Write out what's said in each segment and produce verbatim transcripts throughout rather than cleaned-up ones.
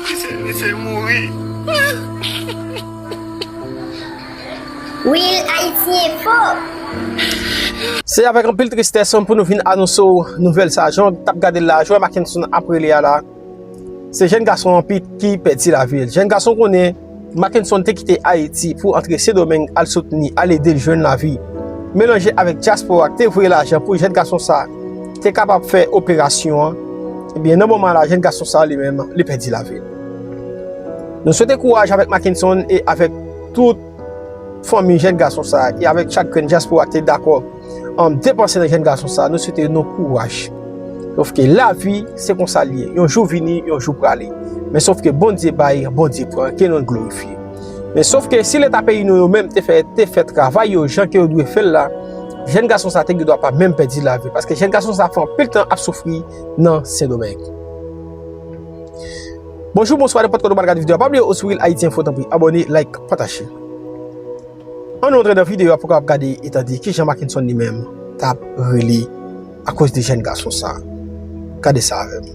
Misye, misye mouri. Real Haiti Info. Se avèk anpil tristès pou nou vin anonse w nouvèl sa. Jan w t ap gade l la, jan w wè Mackenson ap rele a la, se jèn gason an ki pèdi lavi l. Jèn gason konnen Mackenson te kite Ayiti pou antre Sendomeng al soutni, al ede l jwenn lavi. Melanje avèk dyaspora k te voye lajan pou jèn gason sa te kapab fè operasyon an, ebyen, nan moman la, jèn gason sa li menm, li pèdi lavi l. Nou swete kouraj avèk Mackenson e avèk tout fanmi jèn gason sa a, e avèk chak grenn dyaspora ki te dakò, um, depanse nan jèn gason sa a, nou swete nou kouraj. Sòf ke lavi, se konsa l ye. Yon jou vini, yon jou prale. Men sòf ke Bondye bay, Bondye pran, ke non l glorifye. Men sòf ke si Leta peyi nou yo menm te fè, te fè travay yo jan ke yo dwe fè l la, jèn gason sa a te gen dwa pa menm pèdi lavi l, paske jèn gason sa a fè anpil tan ap soufri nan Sendomeng. Bonjou, bonswa, nenpòt kote w pral gade videyo a, pa bliye w sou Real Haiti Info, tanpri abòne, like, pataje. Ann nou antre nan videyo a pou w kapab gade e tande kijan Mackenson li menm t ap rele akoz de jèn gason sa a. Gade sa avè m.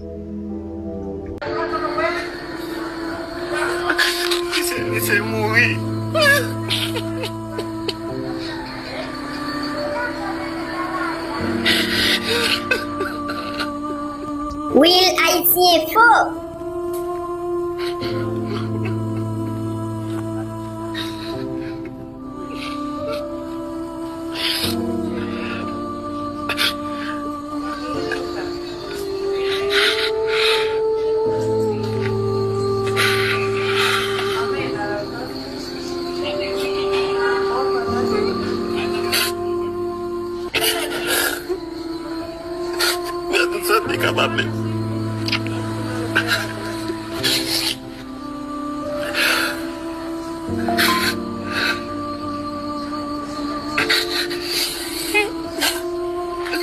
Misye, misye mouri. Real Haiti Info. Gade tout sa te kapab menm.